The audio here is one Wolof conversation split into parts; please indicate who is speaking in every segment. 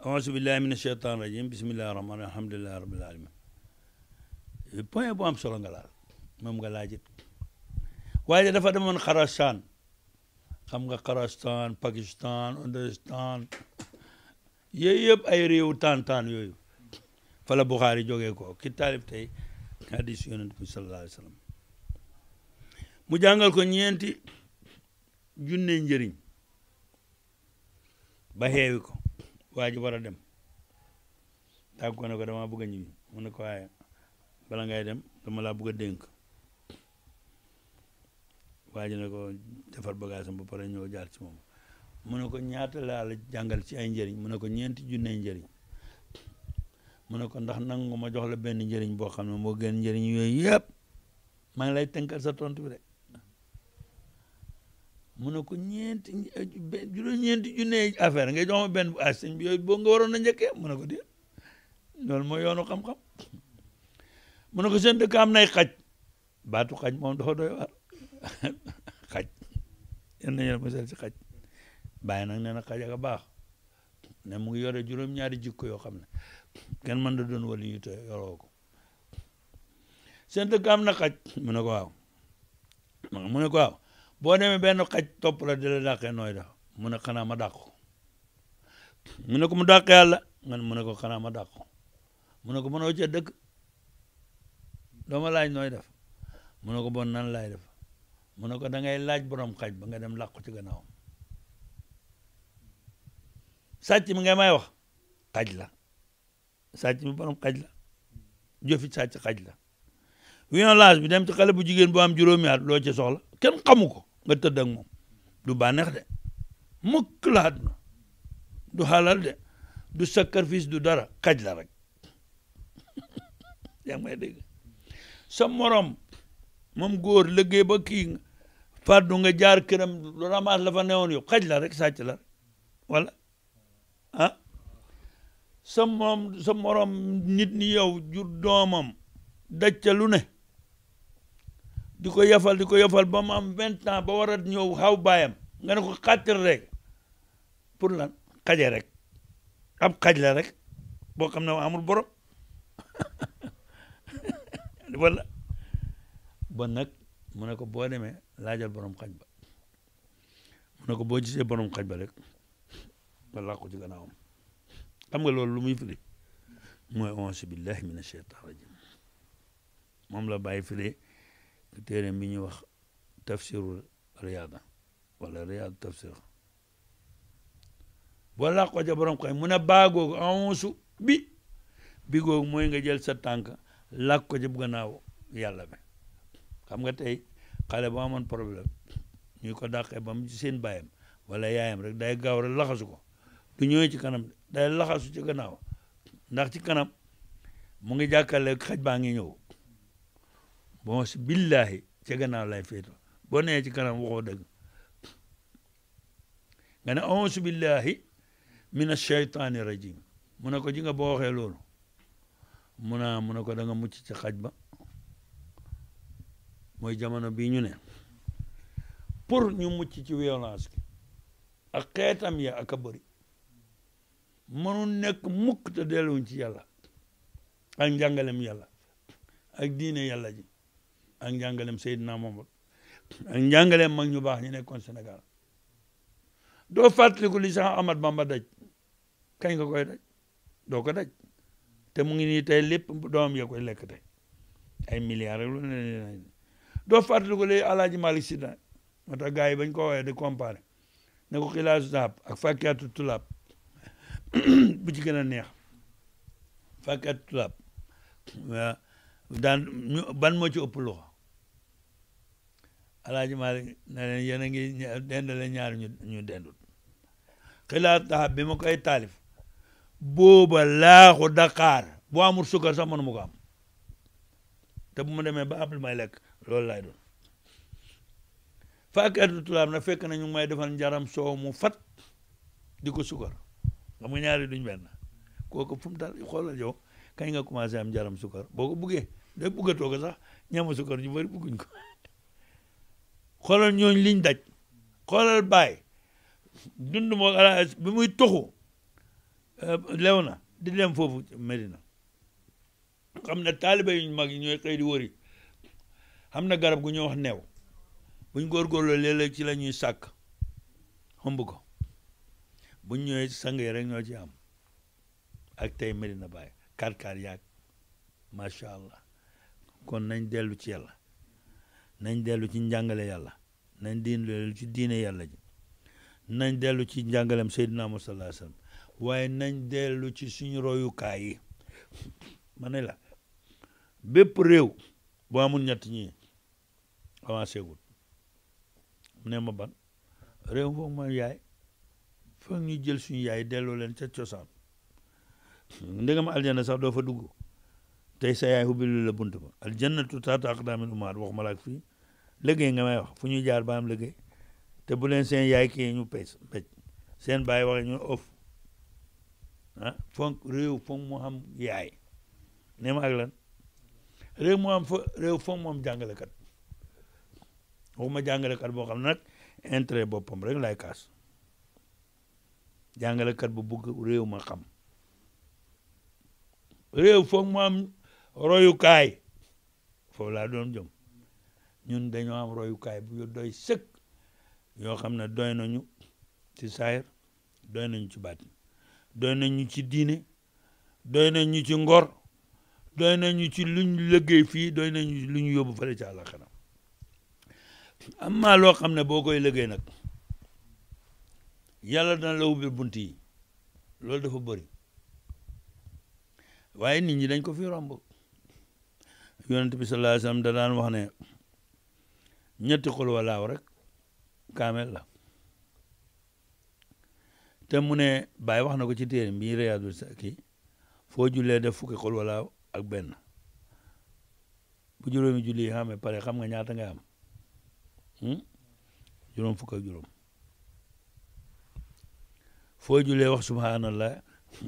Speaker 1: auzu billahi mina shaytaan rajim bismillahi rahmaan alhamdulillahi rabbil alamin point bu am solo nga laal moom nga laajit waaye dafa demoon Xarasaan xam nga Xarasaan Pakistan Indostan yooyu yëpp ay réewu taan yooyu fa la Buxaari jógee ko ki taalif tey hadis yonent bi sallallahu alayhi wa sallam mu jàngal ko ñeenti junne njëriñ ba xeewi ko waa ji war a dem tàgg ko ne ko dama bëgg a ñibbi mu ne ko waaye bala ngay dem dama laa bëgg a dénk waa ji ne ko defar bagage am ba pare ñëw jaar ci moom mu ne ko ñaata laa la jàngal ci ay njëriñ mu ne ko ñeenti junne njëriñ mu ne ko ndax nangu ma jox la benn njëriñ boo xam ne moo gën njëriñ yooyu yëpp maa ngi lay tënkal sa tontu bi rek mu ne ko ñeenti junne affaire ngay jox ma benn bu sëñ bi yooyu boo nga waroon a njëkkee mu ne ko di loolu mooy yoonu xam-xam mu ne ko seen dëkk am nay xaj baatu xaj moom dafa doy war xaj yéen nañu mosal ci xaj bàyyi nag nee na xaj ak a baax ne mu ngi yore juróom-ñaari jikko yoo xam ne kenn mën da doon wali yu te yoroo ko seen dëkk am na xaj mu ne ko waaw mu ne ko waaw boo demee benn xaj topp la di la dàqee nooy def mu ne xanaa ma dàq ko mu ne ko mu dàq yàlla mu ne ko xanaa ma dàq ko mu ne ko mënoo ca dëkk doo ma laaj nooy def mu ne ko bon nan laay def mu ne ko da ngay laaj borom xaj ba nga dem làqu ci gannaawam sàcc mi nga may wax xaj la sàcc mi borom xaj la jëfi sàcc xaj la violence bi dem ci xale bu jigéen bu am juróomi at loo ci soxla kenn xamu ko nga tëdd ak moom du bànneex de mukk la àdduna du xalal de du sacrifice du dara xaj la rek yaa ngi may dégg sa morom moom góor liggéey ba kii fàddu nga jaar këram ramaas la fa newoon yow xaj la rek sàcc la wala ah sa morom nit ni yow jur doomam daj ca lu ne di ko yafal ba mu am 20 ans ba war a ñëw xaw baayam nga ne ko xàttir rek pour lan xaje rek ab xaj la rek boo xam ne amul borom wala bon nag mu ne ko boo demee laajal borom xaj ba mu ne ko boo gisee borom xaj ba rek nga làqu ci gannaawam xam nga loolu lu muy firi mooy auzu billahi mina shaytaan rajim moom la bàyyi firi téere bi ñuy wax tafsiru riyaada wala riyaadu tafsir boo làqoo ca borom xaj mu ne baagoogu auzu bi googu mooy nga jël sa tànk làq ko ci gannaaw yàlla bi xam nga tey xale bu amoon problème ñu ko dàqee ba mu ci seen baayam wala yaayam rek day gaaw rek laxasu ko du ñëwee ci kanam day laxasu ci gannaaw ndax ci kanam mu ngi jàkkaarloo xaj baa ngi ñëw bon si billahi ci gannaaw lay féeto boo nee ci kanam waxoo dëgg nga ne auzu billahi mina shaytaani rajim mu ne ko ji nga boo waxee loolu mu ne ko da nga mucc ci xaj ba mooy jamono bii ñu ne pour ñu mucc ci violence gi ak xeetam ya ak a bëri mënu nekk mukk te delluwuñ ci yàlla ak njàngalem yàlla ak diine yàlla ji ak njàngalem Seydina Muhammad ak njàngalem mag ñu baax ñu nekkoon Sénégal doo fàttaliku li sax Ahmad Bamba daj kañ nga koy daj doo ko daj te mu ngi nii tey lépp doomam ya koy lekk tey ay milliards rek lu ne doo fàttaliku li Alaaji Malick Sy da moo tax gars yi bañ ko woowee di comparé ne ko xilaasu zahab ak fakkiatu tulaab bu ci gën a neex fakkiatu tulaab daan ban moo ci ëpp loxo Alaaji Malick ne leen yéen a ngi dendale ñaar ñu dendut xilaasu zahab bi ma koy taalif booba laaxu Dakar boo amul sukar sax mënu ma ko am te bu ma demee ba am lu may lekk loolu laay doon fakkiatu tulaab na fekk na ñu may defal njaram soow mu fat di ko sukar xam nga ñaari duñ benn kooku fu mu dal xoolal yow kañ nga commencé am njaram sukar boo ko buggee day buggatoo ko sax ñama sukar ñu bëri bugguñ ko xoolal ñooñ liñ daj xoolal Baay dund moo bi muy toxu lew na di dem foofu Medina xam ne taalibe yu mag yi ñooy xëy di wëri xam na garab gu ñuy wax neew buñ góorgóorloo léeg-léeg ci la ñuy sàkk xomb ko buñ ñëwee sangee rek ñoo ci am ak tey Medina Baye kaar yaag macha allah kon nañ dellu ci yàlla nañ dellu ci njàngale yàlla nañ dellu ci diine yàlla ji nañ dellu ci njàngalem Seydina Muhammad sallallahu alayhi wasallam waaye nañ dellu ci suñu royukaay yi ma ne la bépp réew boo amul ñett ñi avancé gul ne ma ban réew foog ma yaay foog ñu jël suñu yaay delloo leen ca cosaan ndegam aljana sax doo fa dugg tey sa yaay ubbil la bunt ba aljannatu tahta aqdaamil ummahaat waxuma la ak fii liggéey nga may wax fu ñuy jaar ba am liggéey te bu leen seen yaay kii ñu pecc seen baay waxe ñu of ah foog réew foog mu am yaay ne ma ak lan réew mu am réew foog mu am jàngalekat waxuma jàngalekat boo xam ne nag intérêt boppam rek lay kaas jàngalekat bu bugg réew ma xam réew foog mu am royukaay foofu laa doon jëm ñun dañoo am royukaay bu doy sëkk yoo xam ne doy nañu ci saayir doy nañu ci baatin doy nañu ci diine doy nañu ci ngor doy nañu ci luñ liggéey fii doy nañu lu ñu yóbbu fële ci àllaxira am maa loo xam ne boo koy liggéey nag yàlla dana la ubbil bunt yi loolu dafa bëri waaye nit ñi dañ ko fi romb yonent bi sallallahu alayhi wasallam da daan wax ne ñetti xul walaaw rek kaamel la te mu ne Baay wax na ko ci téere bi Riyaadu kii foo jullee def fukki xul walaaw ak benn bu juróomi julli yi xamee pare xam nga ñaata nga am juróom fukk ak juróom foo jullee wax subhanallah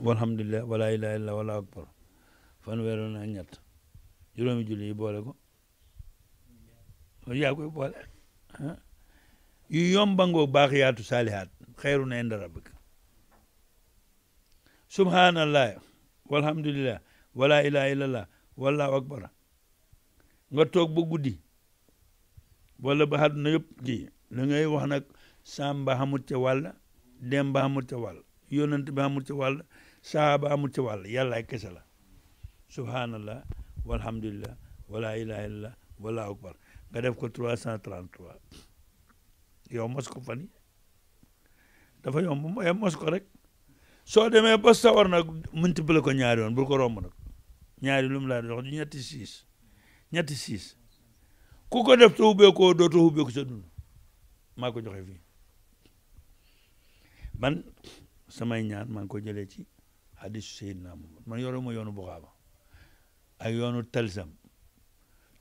Speaker 1: walhamdulillah wala ilaha illa wala akbar fanweer na ñett juróomi julli yi boole ko yaa koy boole yu yombangoo baaxiyaatu saalihaat xayru na inda rabbik subhanallah walhamdulillah wala ilaha illallah wallahu akbar nga toog ba guddi wala ba àdduna yëpp ji la ngay wax nag samba xamut ca wàll demba xamut ca wàll yonent bi xamut ca wàll saaba xamut ca wàll yàlla ay kese la subhanallah walhamdulillah wala ilaha illallah wallahu akbar nga def ko 333 yow mos ko fan yi dafa yomb mos ko rek soo demee ba sawar nag multiplier ko ñaari yoon bul ko romb nag ñaari lu mu laa dox ñetti siis ku ko def te ubbeekoo dootoo ubbeeku sa dund maa ko joxe fii man samay ñaan maa ngi ko jëlee ci hadisu Seydina Muhammad man yoruma yoonu Buxaaba ak yoonu talsam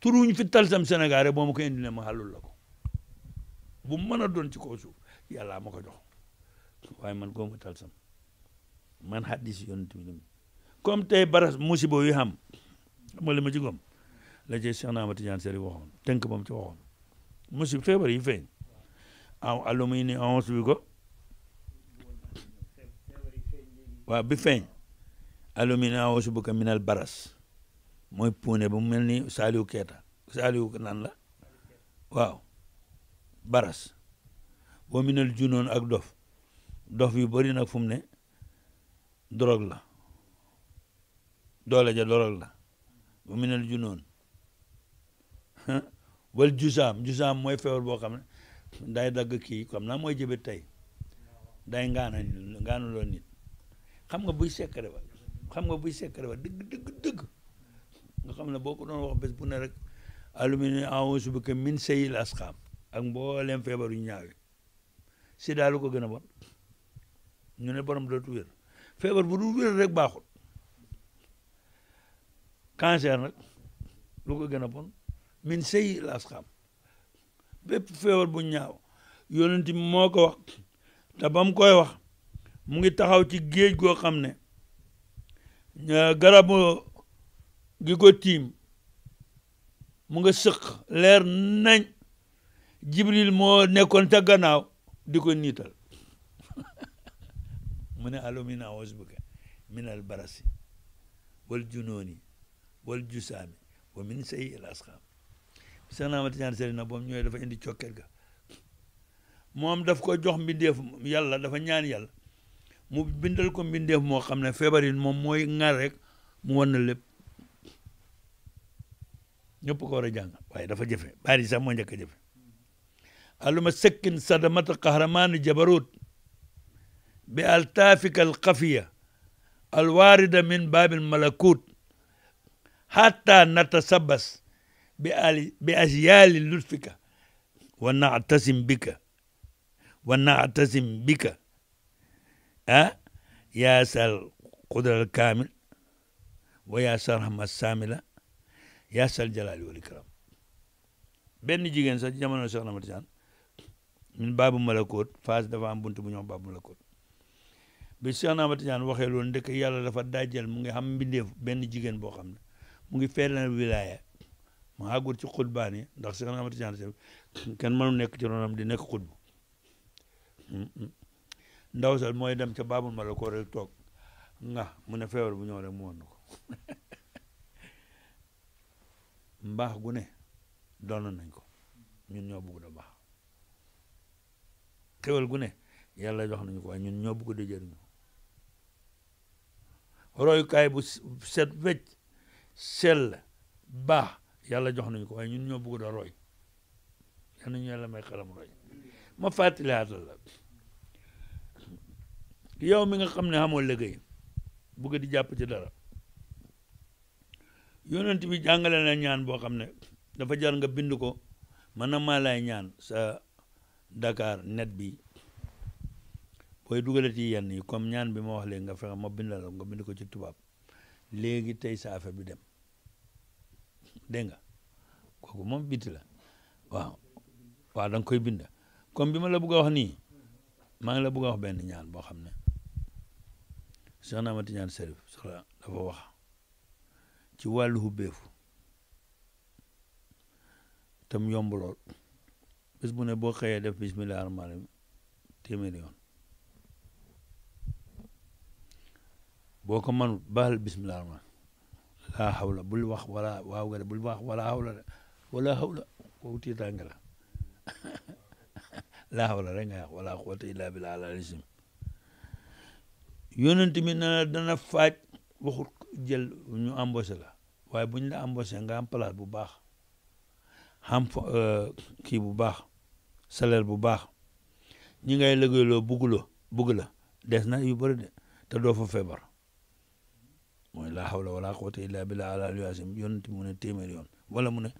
Speaker 1: turuñ fi talsam Sénégal rek boo ma ko indi ne ma xàllul la ko bu mën a doon ci kaw suuf yàlla ma ko jox waaye man góomu talsam man hadis yonent bi comme tey baras musiba yu xam nga li ma ci gom la ci Cheikh Ahmad Tidiane Seri waxoon tënk ba mu ci waxoon musiba feebar yi feeñ aluma ni avance bi ko waaw bi feeñ aluma ni avance bi ko minal baras mooy puune ba mu mel ni Saliou Keita Saliou nan la waaw baras boo minal junoon ak dof yu bëri nag fu mu ne drogue la doole ja drogue la boo minal junoon wal jusaam mooy feebar boo xam ne day dagg kii comme na mooy jëbët tey day ngaanu loo nit xam nga buy sekkare ba dëgg nga xam ne boo ko doon wax bés bu ne rek alumini a'uuzu bika min sayyil asqaam ak mboolem feebar yu ñaawe sida lu ko gën a bon ñu ne borom dootu wér feebar bu dul wér rek baaxul cancer nag lu ko gën a bon min sayyil asqaam bépp feebar bu ñaaw yonent bi moo ko wax te ba mu koy wax mu ngi taxaw ci géej goo xam ne garabu gi ko tiim mu nga sëq leer nañ Jibril moo nekkoon ca gannaaw di ko niital mu ne alumina a'uuzu bika min al barasi wal junooni wal jusaami wa min sayyi al asqaam Seex Ahmad Tijaan Sëriñ na boobu ñëwee dafa indi cokket ga moom daf ko jox mbindeef yàlla dafa ñaan yàlla mu bindal ko mbindeef moo xam ne feebar yi moom mooy ŋar rek mu wan na lépp ñëpp ko war a jàng waaye dafa jafe bari sax moo njëkk a jafe aluma sekkin sadamata qahramaani jabarut bi altaafika alxafiya alwaarida min baabil malakut hatta natasabas bi asyaali lutfika wa nactasim bika yaa sal qudra alkaamil wa yaa sal rahma saamila yaa sal jalaali wal ikram benn jigéen sax jamono Seex Ahmad Tijaan min baabu malakoot Faas dafa am buntu bu ñëw baabu malakoot bi Seex Ahmad Tijaan waxee loolu ndek yàlla dafa dajjal mu ngi xam mbindeef benn jigéen boo xam ne mu ngi feeral wilaaya mu àggul ci xutbaan yi ndax Seex Ahmad Tijaan kenn mënu nekk ci ronam di nekk xutbu ndaw sal mooy dem ca baabul malakoot rek toog nga mu ne feebar bu ñëw rek mu won ko mbaax gu ne doon nañ ko ñun ñoo bëgg da baax xewal gu ne yàlla jox nañu ko waaye ñun ñoo bëgg di jëriñu royukaay bu set wecc sell baax yàlla jox nañu ko waaye ñun ñoo bëgg da roy yal nañu yàlla may xelam roy ma fàttalihaatal la yow mi nga xam ne xamoo liggéey bëgg di jàpp ci dara yonent bi jàngale na ñaan boo xam ne dafa jar nga bind ko man na maa lay ñaan sa Dakar net bi booy dugalati yenn yi comme ñaan bi ma wax léegi nga fexe ma bind la nga bind ko ci tubaab léegi tey sa affaire bi dem dégg nga kooku moom biti la waaw da nga koy bind comme bi ma la bëgg a wax nii maa ngi la bëgg a wax benn ñaan boo xam ne Seex Ahmad Tijaan Sërif dafa wax ci wàllu hubbeefu tam yomb lool bés bu ne boo xëyee def bismillah rahmaan rahim téeméeri yoon boo ko manut baaxal bismillah rahmaan laa hawla bul wax wala waaw nga de bul wax wala hawla de wala hawla kooku tiitaange la laa hawla rek nga wax wala quwwata illa billah al-aliyyil yonent mi na dana faaj waxut jël ñu embauché la waaye bu ñu la embauché nga am place bu baax xam kii bu baax salaire bu baax ñi ngay liggéeyloo bugg la des na yu bëri de te doo fa feebar mooy laa hawla wala quwwata illa billah al-aliyyil azim yonent mu ne téeméer yoon wala mu ne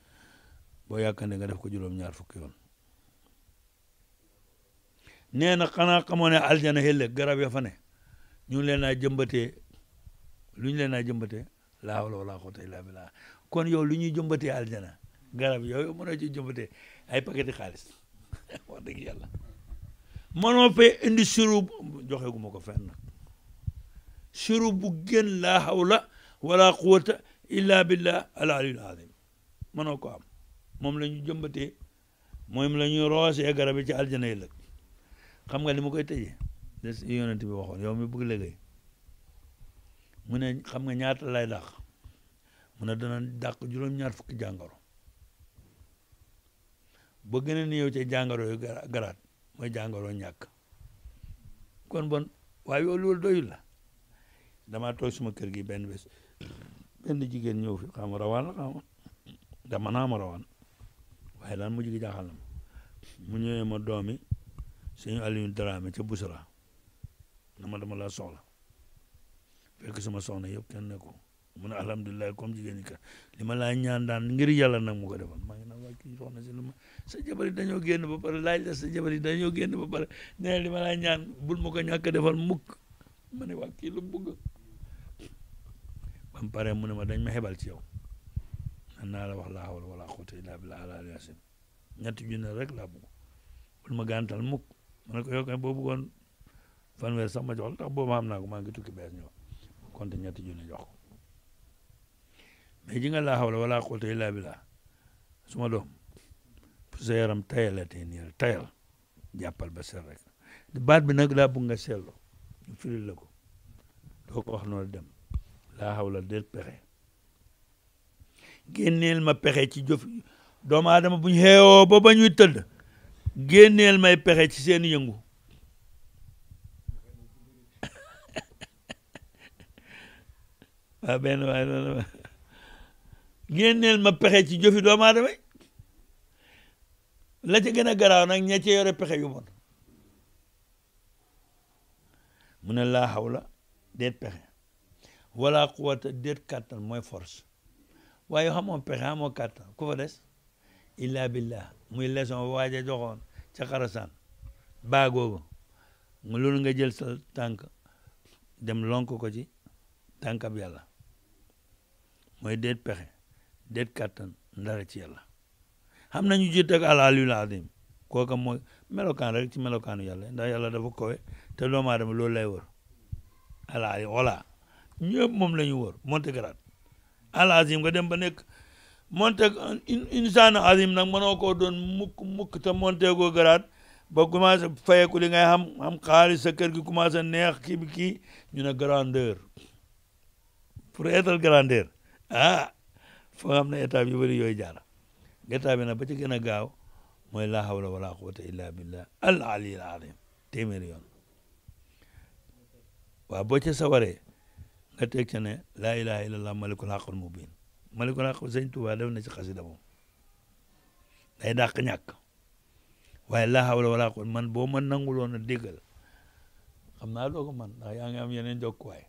Speaker 1: boo yaakaar nga def ko juróom-ñaar fukki yoon nee na xanaa xamoo ne aljana ëllëg garab ya fa ne ñu ngi leen a jëmbatee lu ñu leen a jëmbatee laa hawla wala quwwata illa billah kon yow lu ñuy jëmbatee aljana garab yooyu mën a ci jëmbatee ay paqueti xaalis wax dëgg yàlla mënoo fee indi sirop joxe gu ma ko fenn nag sirop bu gën laa hawla wala quwwata illa billah al-aliyyil azim mënoo ko am moom la ñu jëmbatee moom la ñuy roosee garab yi ci aljana yi lëg xam nga li ma koy tëjee des yonent bi waxoon yow mi bëgg liggéey mu ne xam nga ñaata lay dàq mu ne dana dàq juróom-ñaar fukki jàngoro ba gën a néew ca jàngoro yu garaat mooy jàngoro ñàkk kon bon waaye yow loolu doyul la damaa toog suma kër gi benn bés benn jigéen ñëw fi xam rawaan la xam dama naa ma rawaan waaye daan mujj gi jaaxal na ma mu ñëwee ma doomi sëñ Aliou Dramé ca Busra na ma dama laa soxla fekk sama soxna yëpp kenn ne ko mu ne alhamdulilah comme jigéen ñi ka li ma laa ñaan daan ngir yàlla nag mu ko defal maa ngi naan waa kii soxna si lu ma sa jabar yi dañoo génn ba pare laaj la sa jabar yi dañoo génn ba pare nee li ma laa ñaan bul ma ko ñàkk defal mukk ma ne waa kii lu bëgg ba mu pare mu ne ma dañ ma xebal ci yow nan naa la wax laa hawla wala quwwata illa billah al-aliyyil azim ñetti junne rek laa bëgg bul ma gàntal mukk ma ne ko yow kay boo bëggoon fanweer sax ma jox la tax boobu xam naa ko maa ngi tukki bees ñëw konte ñetti junne jox ko mais ji nga laa hawla wala quwwata illa billah suma doom pour sa yaram tayalatee nii rek tayal jàppal ba seet rek baat bi nag laa bëgg nga seetlu ñu firil la ko doo ko wax noonu dem laa hawla déet pexe génneel ma pexe ci jëf doomu aadama bu ñu xeewoo ba ba ñuy tëdd génneel may pexe ci seen yëngu waa benn waay loolu génneel ma pexe ci jëfi doomu aadama la ca gën a garaaw nag ña ca yore pexe yu bon mu ne laa hawla déet pexe wala quwata déet kàttan mooy force waaye xamoo pexe xamoo kàttan ku fa des illa billah muy leçon waaja joxoon ca xarasaan baagoogu mu loolu nga jël sa tànk dem lonk ko ci tànkab yàlla mooy déet pexe déet kàttan ndara ci yàlla xam nañu jiit ak alaalul azim kooka mooy melokaan rek ci melokaanu yàlla ndax yàlla dafa kowe te doomu aadama loolu lay wër alaali voilà ñëpp moom la ñu wër monte grade al azim nga dem ba nekk monte insaan azim nag mënoo koo doon mukk te monte goo grade ba commencé fayeku li ngay xam xaalis sa kër gi commencé neex kii bi kii ñu ne grandeur pour être grandeur foo xam ne état yu bëri yooyu jaar état bi nag ba ci gën a gaaw mooy laa hawla wala quwwata illa billah al aliyyil azim téeméeri yoon waaw boo ca sawaree nga teg ca ne laa ilaha illallah malikul haqqul mubin malikul haqq sëñ Tuubaa def na ci xasida moom day dàq ñàkk waaye laa hawla wala quwwata man boo ma nanguloon a déggal xam naa doo ko man ndax yaa ngi am yeneen jokkuwaay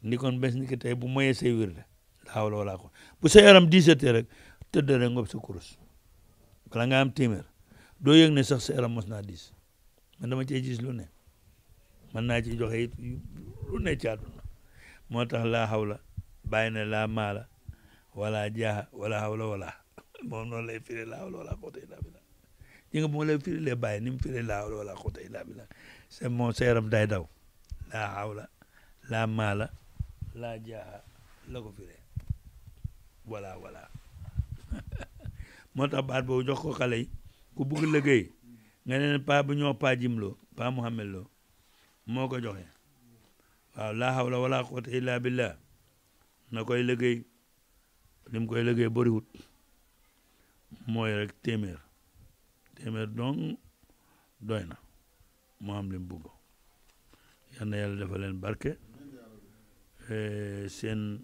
Speaker 1: ni kon bés ni ki tey bu moyee say wirde laa hawla wala quwwata bu sa yaram diisatee rek tëdd rek ngob sa kurus bala nga am téeméer doo yëg ne sax sa yaram mos naa diis man dama cee gis lu ne man naa ci joxe it lu ne ci àdduna moo tax laa hawla bàyyi ne laa maala wala jaaha wala hawla wala moom noonu lay firi laa hawla wala quwwata illa billah ji nga bu ma lay firi lee bàyyi ni mu firi laa hawla wala quwwata illa billah c'est moom sa yaram day daw laa hawla laa maala laa jaaha la ko firee wala moo tax baat boobu jox ko xale yi ku bugg liggéey nga ne pa bu ñoo pa jimloo pa Muhammad loo moo ko joxe waaw laa hawla wala quwwata illa billah na koy liggéey lim koy liggéey bëriwut mooy rek téeméer donc doy na moo am lim bugg yal na yàlla dafa leen barke seen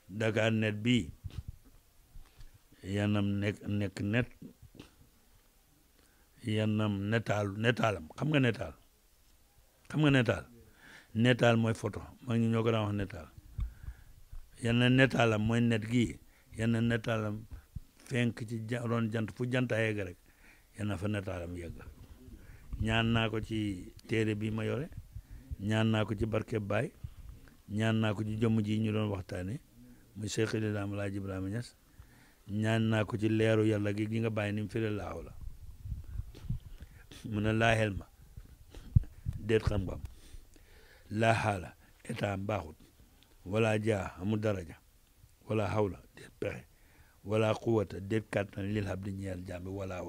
Speaker 1: Dakar net bi yanam nekk net yanam netaalam xam nga netaal mooy photo maa ngi ñoo ko daan wax netaal yana netaalam mooy net gi yana netaalam fenk ci ron jant fu janta yegg rek yana fa netaalam yegg ñaan naa ko ci téere bi ma yore ñaan naa ko ci barke Baay ñaan naa ko ci jëmm ji ñu doon waxtaane muy Cheikh Islam Alaaji Ibrahima Niass ñaan naa ko ci leeru yàlla gi nga bàyyi ni mu firi laaw la mu ne laa xel ma déet xam-xam laa xaala état baaxut wala jaa amul daraja wala xawla déet pexe wala quwata déet kàttan lil habdi ñeel jàmbi wala